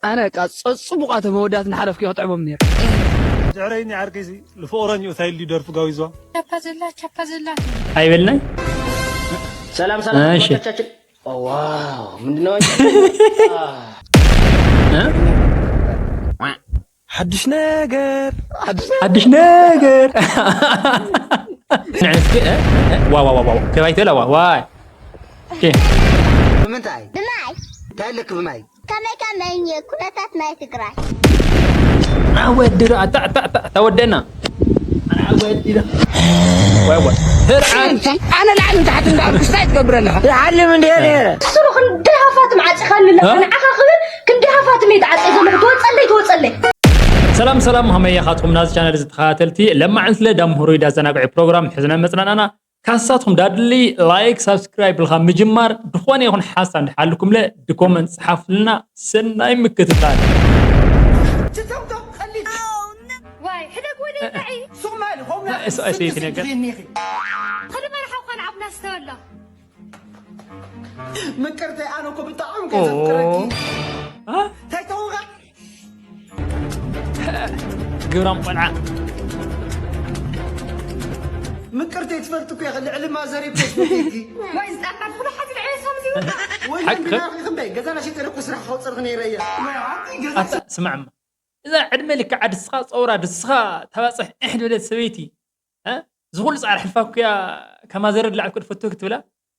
ኣነ ቃ ጸጽቡቓተ መወዳት ንሓለፍኪ ክጥዕሞም ነይሩ። ድሕረይኒ ዓርከይሲ ልፍቕረኝ እታይሊ ደርፊ ጋዊዝዋ። ቻፓ ዘላ ቻፓ ዘላ ኣይበልናይ። ሰላም ሰላም እሺ። ተመልካቾቻችን። ዋው ምንድነው? እ? ሓድሽ ነገር ሓድሽ ሓድሽ ነገር። ንዕስቲ፣ እ? እ? ዋ፣ ዋ፣ ዋ፣ ዋ። ከባይ ተላ፣ ዋ፣ ዋይ። እሺ። ብምንታይ ብማይ እንታይ ኣለክ ብማይ? ከመይ ከመይ ኩነታት ናይ ትግራይ? ዓወድር፣ ኣታ፣ ኣታ፣ ኣታ፣ ኣታ፣ ወደና። ዓወድር። ዋይ፣ ዋይ። ህርዓን። ኣነ ላዕሊ ንታሕቲ እንዳበልኩ እንታይ ትገብር ኣለኻ? ይዓልም እንድየ ነይረ። ስሩ ክንደይ ሃፋትም ዓፂኻኒ ኣለኻ ንዓኻ ክብል ክንደይ ሃፋትም እየ ተዓፀ ዘለኹ ትወፀለይ ትወፀለይ ሰላም ሰላም፣ ከመይ ኢኻትኩም ናዚ ቻነል ዝተኸታተልቲ? ለማዕንቲ ስለ ዳም ህሩይ ዳዘናግዒ ፕሮግራም ሕዝና መፅናናና። ካሳትኩም ዳድሊ ላይክ ሳብስክራይብ ኢልካ ምጅማር። ዝኾነ ይኹን ሓሳብ እንድሓልኩምለ ድኮመንት ፀሓፉልና። ሰናይ ምክትታል። ዋይ ሕደግ ወደ ጣዒ እሱ ኣይሰይቲ ነገር ኸዱ መርሓው ኻን ዓብና ስተወሎ ምቅርተይ ኣነ እኮ ብጣዕሚ ከዘፍቅረኪ አ? እንታይ ተውቃ ግብራም ቆልዓ። ምቅርተይ ትፈልጥ እኮ ኢኻ ልዕሊ ማዘር ፌስቡክ ወይ ዝጣጣ ብሉ ሓዚ ልዕሊ ሶም ዚውጣ ወይ ሓቂ። ቢናኺ ክንደይ ገዛና ሸጠረ እኮ ስራሕ ከውፅርክ ነይረ እየ ኣታ ስማዕማ እዛ ዕድመ ልክዓ ድስኻ ፀውራ ድስኻ ተባፅሕ እሕ ዝበለት ሰበይቲ እ? ዝኹሉ ፃዕሪ ሕልፋ ኩያ ከማዘረ ድላዕል ኮድ ፈቶ ክትብላ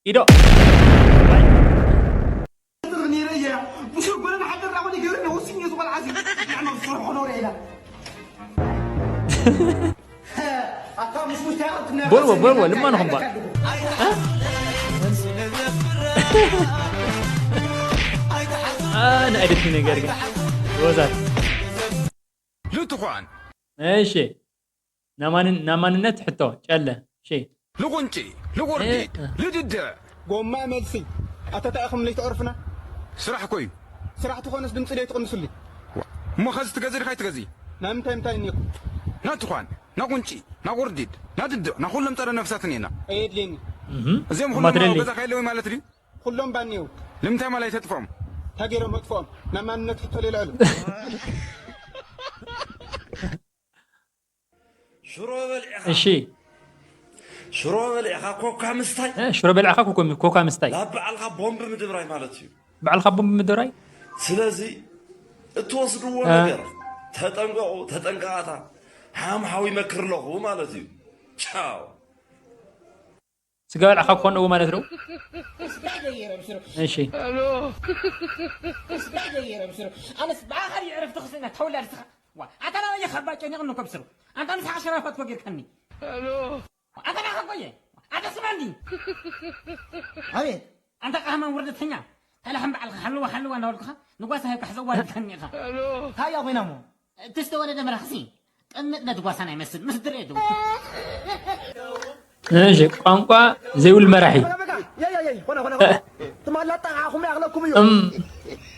ኢዶ ነይረ እየ ብዙ ጎነ ንሓደር ዳሞ ይገብር ነው ውስኝ ዝቆል ዓዚ ንዕመ ዝሰርሖ ኖረ ኢላ ኣታ ምስ ውሽታ በልዎ በልዎ ልማንኹም ባ ንኣይደት ነገር ግን ወዛት ልትኳን እሺ ናማንን ናማንነት ሕቶ ጨለ እሺ ልቁንጪ ልቁርዲድ ልድድዕ ጎማ መልሲ ኣተታእኹም ለይተዕርፍና ስራሕ ኮዩ ስራሕ ትኾነስ ድምፂ ለይትቕንስሉ እሞ ኸዚ ትገዚ ድካ ይትገዚ ናይ ምንታይ ምንታይ እኒኹ ናትኳን ናቁንጪ ናቁርዲድ ናድድዕ ናኩሎም ፀረ ነፍሳትን ኢና ኣየድልየኒ እዚኦም እማ ኩሎም ትደሊ ኣብ ገዛ ካይለዊ ማለት ድዩ ኩሎም ባኒው ንምንታይ ማለት ተጥፎም እንታይ ገይሮም መጥፍኦም ናይ ማንነት ሕቶ ለይልዕሉ ሽሮ በሊዕኻ እሺ ሽሮ በሊዕኻ ኮካ ምስታይ እ፣ ሽሮ በልዕኻ ኮኮ- ኮካ ምስታይ ናብ በዓልካ ቦምብ ምድብራይ ማለት እዩ። በዓልካ ቦምብ ምድብራይ ስለዚ እትወስድዎ እ። ነገር ተጠንቀቑ፣ ተጠንቀቓታ ሓምሓው ይመክር ኣለኹ ማለት እዩ። ቻው። ስጋ በልዕኻ ክኾን እዎ ማለት ነው። እሺ ኣነስ ብኣኻ ድዩ ዕረፍቲ ክስእና ተወላድ ስኻ ዋ ኣታ ናበየ ካብ ጨኒቕኒ እኮ ብስሩ ኣንታ ንስኻ ሸራፋት እኮ ጌርካኒ ኣታ ናኻ እኮ እየ ኣታ ስማ እንዲ ኣቤት ኣንታ ቃህማን ውርደተኛ ተላሕም በዓልካ ሃልዋ ሃልዋ እናበልኩኻ ንጓሳ ሂብካ ሕዘ ዋሪድካኒ ኢኻ እንታይ እያ ኮይና እሞ እቲ ዝተወለደ መራኽሲ ቅምጥ ነቲ ጓሳ ናይ መስል ምስ ድሬ ድው እሺ ቋንቋ ዘይብል መራሒ ትማላ ጠቃዕኹም ያኽለኩም እዩ እም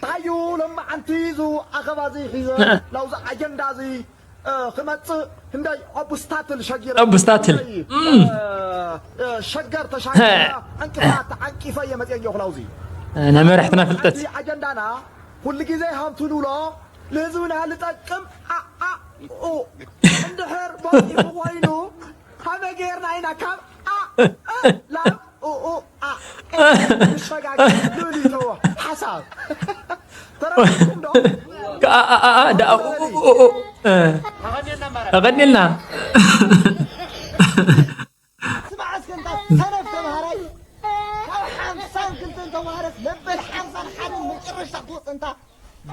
ታዩ ሎማዓንቲ እዚ ኣኸባ እዚ ሒዘ ናብዚ ኣጀንዳ እዚ ክመፅእ ክንደይ ኦብስታትል ሸጊረ ኦብስታትል። እም። ሸገር ተሻጊረ ዕንቅፋት ተዓንቂፈ እየ መፅአ ኣለኹ ናብዚ ናይ መራሕትና ፍልጠት እዚ ኣጀንዳና ኩሉ ግዜ ሃምቱ ንብሎ ንህዝብና ልጠቅም ኣኣኡ እንድሕር በፂሑ ኮይኑ ከመይ ገይርና ኢና ካብ ኣ እ ላብ ኡኡ ኣ ንሸጋገር ዝብል ይተዎ ሓሳብ ተረዲእኩም ዶ ከኣ ደኣ ተቐኒልና ስማዕ እስከ እንታ ሰነፍ ተምሃራይ ካብ ሓምሳን ክልተን ተምሃረስ ለበል ሓምሳን ሓደን መጨረሽታ ክትወፅ እንታ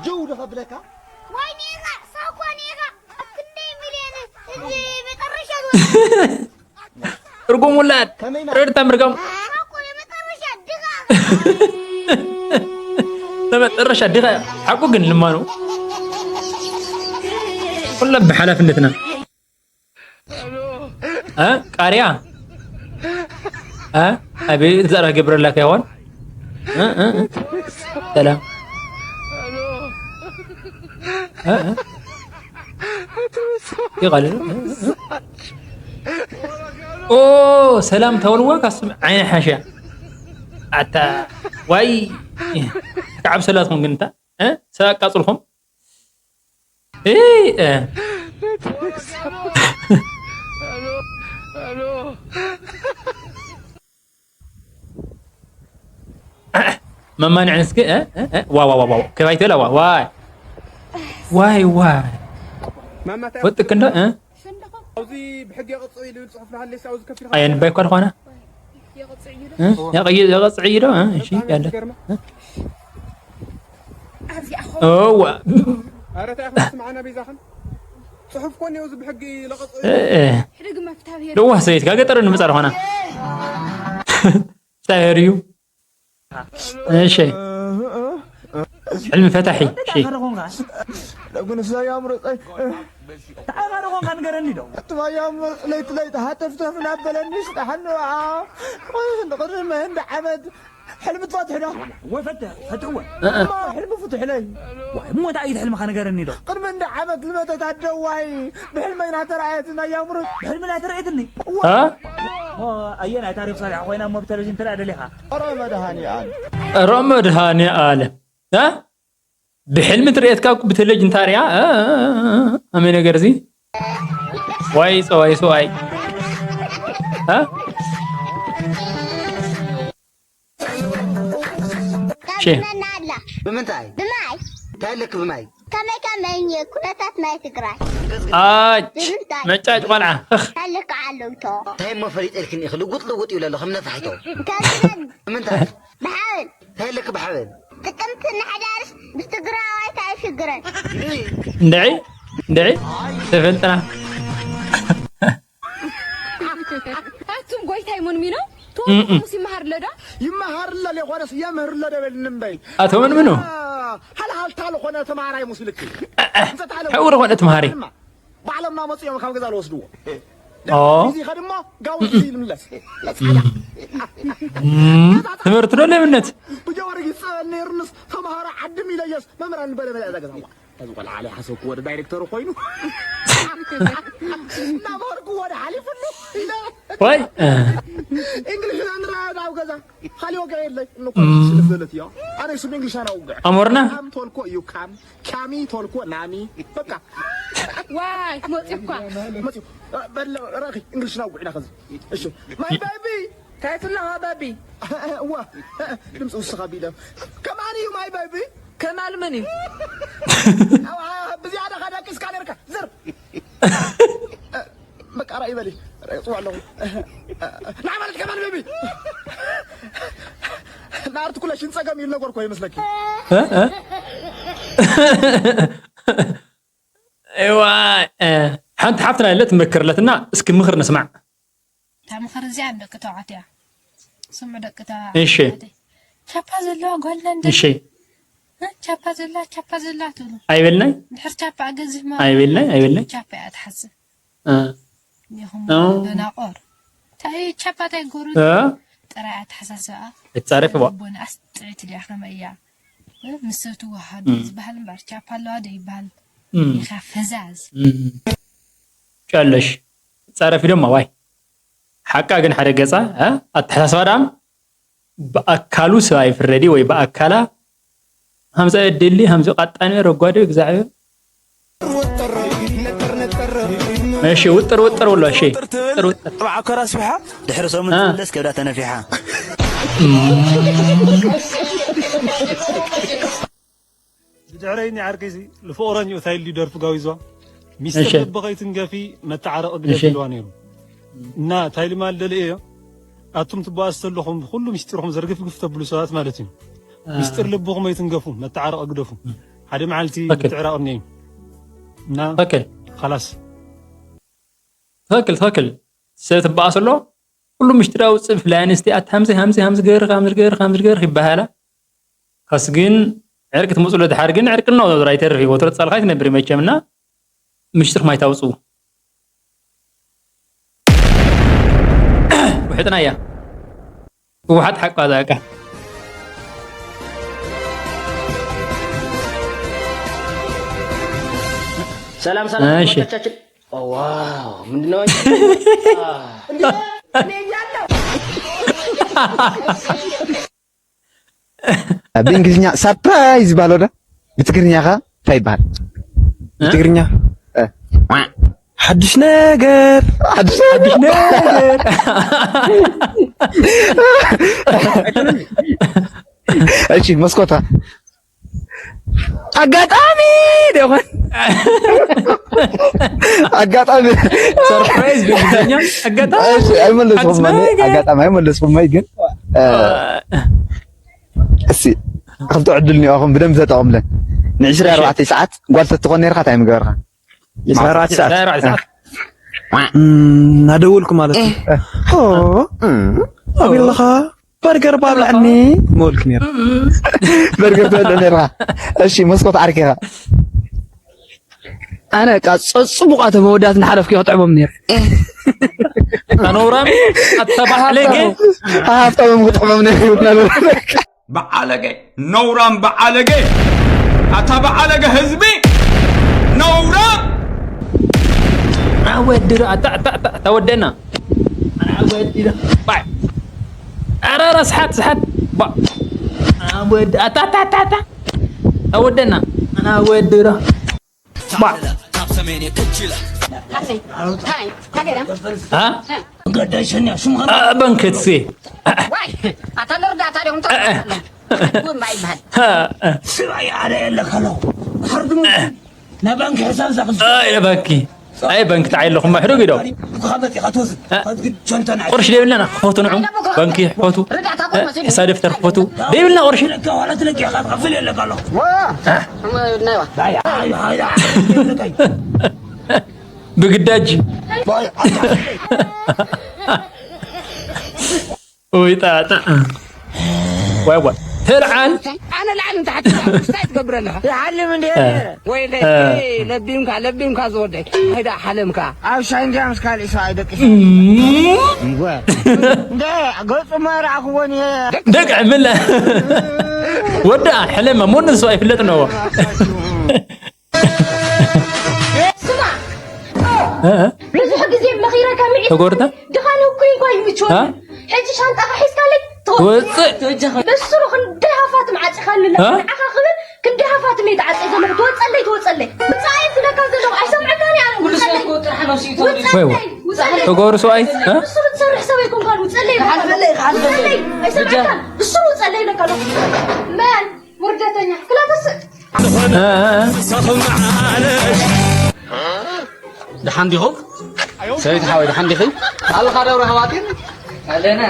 ጅው ዶ ከብለካ ወይ ኔራ ሳኳ ኔራ ኣብ ክንደይ ሚልዮን ህዝቢ መጨረሻ ዝወ ትርጉም ውላድ ርድታ ምርጋም ሳኳ የመጨረሻ ድጋ ተመጠረሻ ድኻ ሓቁ ግን ልማኑ ኩላ ብሓላፍነትና እ ቃርያ እ ኣቤት ዘራ ገብረላካ ይሆን እ እ እ ሰላም እ እ ይቃልሉ ኦ ሰላም ተወልዋ ካስም ዓይነ ሓሻ ኣታ ዋይ ከዓብ ሰላትኩም ግን እንታ እ ሰብ ኣቃጽልኩም እይ፣ እ። መማንዕ እስኪ፣ እ፣ እ፣ እ፣ ዋ፣ ዋ፣ ዋ፣ ዋ፣ ከባይቶ ኢላ፣ ዋ፣ ዋይ። ዋይ፣ ዋይ። ማማ፣ እንታይ ወጥክ እንዶ፣ እ? ኣብዚ ብሕጊ የቐጽዕ እዩ ዝብል ጽሑፍ ናሃለስ ኣብዚ ከፊልካ ኣየን ባይ እኳ ዝኾነ? የቐጽዕ እዩ ዶ? እ? የቐይ-፣ የቐጽዕ እዩ ዶ? እ፣ እሺ፣ ብጣዕሚ ያለ። ዝገርም። እ? ኣብዚ ኣኾ። እዋ። ኧረ፣ እንታይ ኢኹም ትስምዓና በይዛኽን? ጽሑፍ ኮን እዩ፣ እዚ ብሕጊ ለቐጽ-፣ እ፣ እ። ሕድግ መፍትሐ ብሄር። ለዋህ ሰበይትካ ገጠር ንምጻእ ዝኾና። ፍትሐ ብሄር እዩ። እሺ። ሕልሚ ፈታሒ። እሺ። ተዓኻሪ ኾንካ። ደጉ ንፍሳይ ኣምሮ ጸይ-፣ ተዓኻሪ ኾንካ ንገረኒ ዶ? ኣቱም ኣያም ለይቲ ለይቲ ሃተፍተፍ እናበለኒ ስጣሓኒ ወዓ። ንቕድሚ እንዳ ዓመት ሕልሚ ትፈትሕ ዶ? ወፈተ፣ ፈትሕወ። እማ ሕልሚ ፍትሕለይ። ዋይ፣ እሞ እንታይ እዩ ሕልምኻ ንገረኒ ዶ? ቅድሚ እንዳ ዓመት ልመተት ኣደዋይ ብሕልመይ ናተረኣየትና እያ ምሩት። ብሕልሚ ናተረኣየትኒ? እዋ። እ? ኦ፣ ኣየናይ ታሪኽ ሰሪሓ ኮይና እሞ ብቴሌቪዥን ትረኣ ደሊኻ? ኧረ መድሃኒኣል። ኧረ መድሃኒኣል። እ? ብሕልሚ ትርእየትካ እኮ ብቴሌቪዥን ታሪያ። እ፣ እ፣ እ፣ እ፣ ኣመይ ነገር እዚ። ዋይ፣ ጸዋይ፣ ሰዋይ። እ? ሸ። ታድነና ኣላ። ብምንታይ? ብማይ። እንታይ ኣለኪ ብማይ? ከመይ ከመይ ኩነታት ናይ ትግራይ? ኣጭ፣ ብምንታይ? መጫጭ ቆልዓ። እኽ። ታልክ ዓለውቶ። እንታይ እሞ ፈሊጠልክን ኢኺ? ልውጥ ልውጥ ይብለ ኣሎ፣ ከም ነፋሒቶ። ከምዝበል። ብምንታይ? ብሓብል። እንታይ ኣለኪ ብሓብል? ጥቅምቲ ንሓዳርስ ብትግራዋይ እንታይ ሽግረን? እንድዒ፣ እንድዒ፣ ተፈልጥና። ኣቱም ጎይታይ ሙንሚኖ፣ እም፣ እም። ተወቅሙስ ይመሃር ለዶ? ይመሃር ለዶ ይኾነስ የምህር ለዶ በልኒ እምበይ። ኣቶ ሙንሚኖ። ሃልሃልታ ዝኾነ ተማሃራይ ሙስልኪ። ሕውር ዝኾነ ተማሃሪ። ባዕሎም እናመፁ እዮም ካብ ገዛ ዝወስድዎ። ኦ። እዚ ኸድሞ ጋውዝ ይምለስ። እም። ትምህርቲ ዶ ለምነት? ብጀወርጊስ ጸበል ነይሩንስ ተማሃሮ ዓድም ኢለዮስ መምህራን በለ በለ እዛ ገዛ። እዚ ቆልዓ ላይ ሓሰብኩ ወደ ዳይሬክተሩ ኮይኑ እናበርኩ ወደ ሓሊፉሉ ኢለ። ወይ፣ እ። እንግሊሽ ንረኣያ ኣብ ገዛ። ካሊ ወግዒ የለይ። እኮ እም። ስለ ዝበለት እያ። ኣነ ስም እንግሊሽ ኣናውግዕ። ኣሞርና? ካም ተልኮ እዩ፣ ካም። ካሚ ተልኮ ናሚ። በቃ። ዋይ፣ መፂ እኳ። መፂ። በለ፣ ረኺ፣ እንግሊሽ ናውግዕና ከዚ። እሺ። ማይ ቤቢ። እንታይ ትብለኻ፣ ባቢ? እዋ፣ ድምፂ ውስኽ ኣቢለ። ከማን እዩ፣ ማይ ቤቢ? ከማል መን እዩ? ኣዋ፣ ብዝያዳ ኸደቂስካ ነርካ። ዝር። በቃ ራእይ በሊ። ራእይ ጽዋ ኣለኹ። ንዓ ማለት ከማን ቤቢ። ንኣርቲኩሌሽን ጸገም እዩ ነገር እኮ ይመስለኪ። እ? እ? እዋ፣ እ፣ ሓንቲ ሓፍትና ኣለ ትመክርለትና፣ እስኪ ምኽር ንስማዕ። እታ ምኽሪ እዚኣ ንደቂ ተባዕትዮ እያ። ስምዑ ደቂ ተባዕትዮ። እሺ። ቻፓ ዘለዋ ጓል ለንደን። እሺ። እ? ቻፓ ዘላ፣ ቻፓ ዘላ ትብሉ። ኣይበልናይ? ድሕር ቻፓ ኣገዚፍ ማለት ኣይበልናይ፣ ኣይበልናይ? ቻፓ እያ ትሓስብ። እ። ዲኹም ኦ። ደናቆር? እንታይ ቻፓ እንታይ ጎሩ? እ? ጥራይ ኣተሓሳስባኣ። ይጻረፍ እባ። ልቦናኣስ ጥዕይቲ ድያ ከመይ እያ? እ? ምስ ሰብ ትወሃሃድ እም። ዝበሃል እምበር ቻፓ ኣለዋ ዶ ይበሃል? እም። ኢኻ ፈዛዝ። እም። ጨለሽ። ጻረፊ ደማ ዋይ። ሓቃ ግን ሓደ ገጻ፣ እ? ኣተሓሳስባ ደኣ ብኣካሉ ሰብ ኣይፍረድ ወይ ብኣካላ ሃምሳ እድሊ፣ ሃምዚ ቃጣኒ ረጓዲ እግዚኣብሔር። እሺ፣ ውጥር ውጥር ብሎ፣ እሺ። ውጥር ውጥር። ኣብ ዓኮራ ኣስቢሓ፣ ድሕሪ ሰሙን እ። ትምለስ ከብዳ ተነፊሓ። ብድሕረይ እኒ ዓርከይሲ ልፍቕረን እዩ ታይል ድዩ ደርፊ ጋዊዝዋ። ሚስጥር እሺ። ልቢ ከይትንገፊ መተዓረቒ ግደፊ እሺ። ኢልዋ ነይሩ። እና ታይል ማል ደልየ እዮ። ኣቱም ትበኣሱ ዘለኹም ኩሉ ሚስጢርኹም ዘርግፍግፍ ተብሉ ሰባት ማለት እዩ። አ። ሚስጥር ልብኹም ኣይትንገፉ፣ መተዓረቒ ግደፉ። ሓደ መዓልቲ ትክክል። ምትዕራቕ እኒአ እዩ። እና ትክክል። ኻላስ። ትክክል፣ ትክክል። ሰብ ትበኣስ ኣሎ፣ ኩሉ ሚስጢር ኣውፅእ፣ ብፍላይ ኣንስቲ፣ ኣቲ ሃምዚ፣ ሃምዚ፣ ሃምዚ ገይርኺ፣ ሃምዚ ገይርኺ፣ ሃምዚ ገይርኺ ይበሃላ። ከስ ግን ዕርቂ ትመፅሎ ድሓር ግን ዕርቂ ነው፣ ዞራ ይተርፍ እዩ። ወትሮ ፃልካ ኣይትነብር መቸም እና ምሽጥርኩም ኣይታውፅኡ። ውሕጥና እያ። ህወሓት ሓቋ ዛቃ። ሰላም ሰላም እሺ። ተመልካቾቻችን። ኦ፣ ዋው፣ ምንድነው? እንዴ፣ እኔ እያለሁ። ብእንግሊዝኛ ሳፕራይዝ ይባሎ ዶ? ብትግርኛ ኸ እንታይ ይባሃል? ትግርኛ ሓድሽ ነገር ሓድሽ ነገር እሺ መስኮታ ኣጋጣሚ ደኾን ኣጋጣሚ surprise ብእንግሊዝኛ ኣጋጣሚ ኣይመለስኩም ኣጋጣሚ ኣይመለስኩም ማይ ግን እሺ ክልተ ዕድል ኒኦኹም ብደንብ ተጠቐምለን ንዕስራ ኣርባዕተ ሰዓት ጓል ተትኾን ነርካ እንታይ ምገበርካ ይስራራት ሰዓት እናደወልኩ ማለት እዩ ኣቢልኻ በርገር ባብላዕኒ መወልክ ነይሩ በርገር ትበልዕ ነርካ እሺ መስኮት ዓርኪኻ ኣነ ቃ ጸጽቡቕ ኣተ መወዳት ንሓለፍኪ ክጥዕሞም ነይሩ ኣኖራም ኣተባሃለ ግን ሃብታሞም ክጥዕሞም ነይሩ ነበረ በዓለገ ነውራም በዓለገ ኣታ በዓለገ ህዝቢ ነውራም ወድር ኣታ ኣታ ኣታ ተወደና ኣረ ኣረ ስሓት ስሓት ወድ ኣታ ኣታ ኣታ ኣታ ተወደና ኣና ወድራ በንክትሲ ኣታ ንርዳእታ ዲኹም ተማ ይበሃል ስባይ ኣረ የለካ ኣለኹ ሕርድሙ ናይ ባንኪ ሕሳብ ዘኽፍት ኣይ ባንኪ ኣይ ባንኪ ተዓይ ኣለኹም ሕዱግ ኢዶ እኳ መፂኻ ትወስድ ከትግድ ሸንተና ቁርሽ ደይብልና ክፈቱ ንዑ ባንኪ ክፈቱ ሕሳብ ደፍተር ክፈቱ ደይብልና ቁርሽ ለካ ዋላ ትለቂኻ ትኸፍል የለካ ኣለኹ ብግዳጅ ወይ ጣጣ ወይ ወይ ተልዓል ኣነ ላዕሊ ንታሕቲ እንታይ ትገብር ኣለኻ ይሓልም እንደ ወይ ለቢምካ ለቢምካ ዝወደይ ኣይዳ ሓለምካ ኣብ ሻይ እንዲያ ምስ ካልእ ሰብኣይ ደቂ እንደ ገጹ መራእኽዎን እየ ደቂ ዕምለ ወዳ ሕለማ ሞን ንሱ ኣይፍለጥ ነዎ ስማዕ ብዙሕ ግዜ መኺረካ ምዒ ተጎድተ ድኻን እኩይ እንኳ ይምችወኒ ሕጂ ሻንጣኻ ሒዝካለይ ትወፅእ ብስሩ ክንደይ ሃፋትም ዓፂኻኒ ኣለኻ ንዓኻ ክብል ክንደይ ሃፋትም እየ ትዓፀይ ዘለኹ ትወፀለይ ትወፀለይ ውፃእ እየ ዝብለካ ዘለኹ ኣይሰምዐካን እየ ኣነ ውፀለይ ውፀለይ ተጎሩ ሰብኣይ ብስሩ ትሰርሕ ሰብ ኣይኮንካን ውፀለይ ኣይሰምዐካን ብስሩ ውፀለይ ይብለካ ኣለኹ መን ውርደተኛ ክላተስእ ደሓን ዲኹም? ሰበይቲ ሓወይ ደሓን ዲኺ? ኣለኻ ደብረ ሃዋጢን? ኣለና።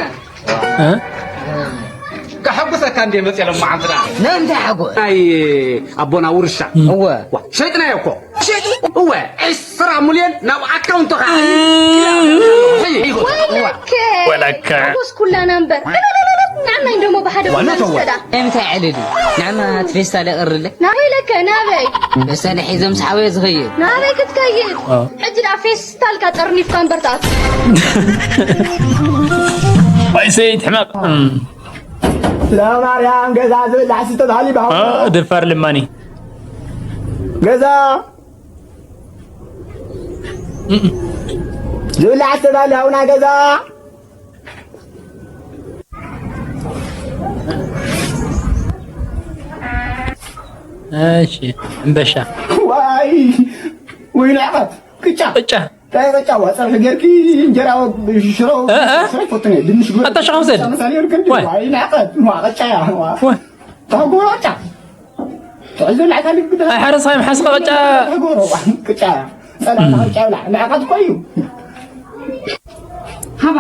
ከሐጉሰካ እንዴ መፅእ ሎማዓንቲ ደኣ። ንምንታይ ሓጎስ? ናይ ኣቦና ውርሻ። እወ። ሸይጥናዮ እኮ። እወ። ዕስራ ሙልዮን ናብ ኣካውንትኻ ወለከ ወለከ ሓጎስ ኩላና እምበር ንዓናይ ደሞ ብሓደ ኩላ ንስከዳ እንታይ ዕልል ንዓማ ትፌስታል የቕርለ ናበይ ለከ ናበይ መሰለ ሒዘ ምስ ሓወየ ዝኸይድ ናበይ ክትከይድ ሕጂ ደኣ ፌስታልካ ጠርኒፍካ እምበር ትኣቱ ወይ ሰይድ ሕመቕ ስለ ማርያም ገዛ ዝብላዕ ስተ ተባሂሉ ይበሃል ደፋር ልማኒ ገዛ ዝብላዕ ዝተባለ ሃውና ገዛ እሺ እምበሻ ዋይ ወይ ንዕቐት ቅጫ ቅጫ እንታይ ቅጫ ዋ ፀብሒ ጌርኪ እንጀራ ሽሮ ሽሮ ይፈትነ ድንሽ ጉ ኣታ ሸኻም ዘድ ምሳሌ ርክንዲ ዋይ ንዕቐት ዋ ቅጫ ያ ዋ ታጎ ቅጫ ኣይ ሓረስኻ ምሓስኻ ቅጫ ቅጫ ጸላእካ ቅጫ ይብላ ንዕቐት እኮ እዩ ሃባ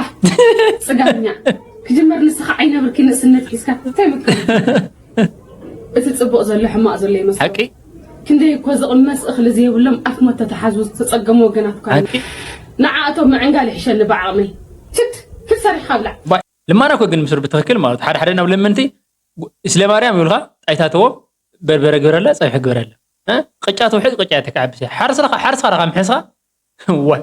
ጽጋብኛ ክጅመር ንስኻ ዓይነ ብርኪ ንእስነት ሒዝካ እንታይ መክር እቲ ጽቡቕ ዘሎ ሕማቕ ዘሎ ይመስል ሓቂ ክንደይ እኮ ዝቕመስ እኽሊ ዘይብሎም ኣፍ መተተሓዙ ዝተጸገሙ ወገናት እኳ ንዓእቶም ምዕንጋል ይሕሸኒ ብዓቕመይ ትት ክትሰሪሕካ ብላዕ ልማና እኮ ግን ምስር ብትኽክል ማለት ሓደ ሓደ ናብ ለመንቲ ስለ ማርያም ይብልካ ጣይታተዎ በርበረ ግበረላ ፀብሒ ግበረላ ቅጫ ተውሕጥ ቅጫ ተካዕብስ ሓርስኻ ሓርስኻ ዳኻ ምሕስኻ ወ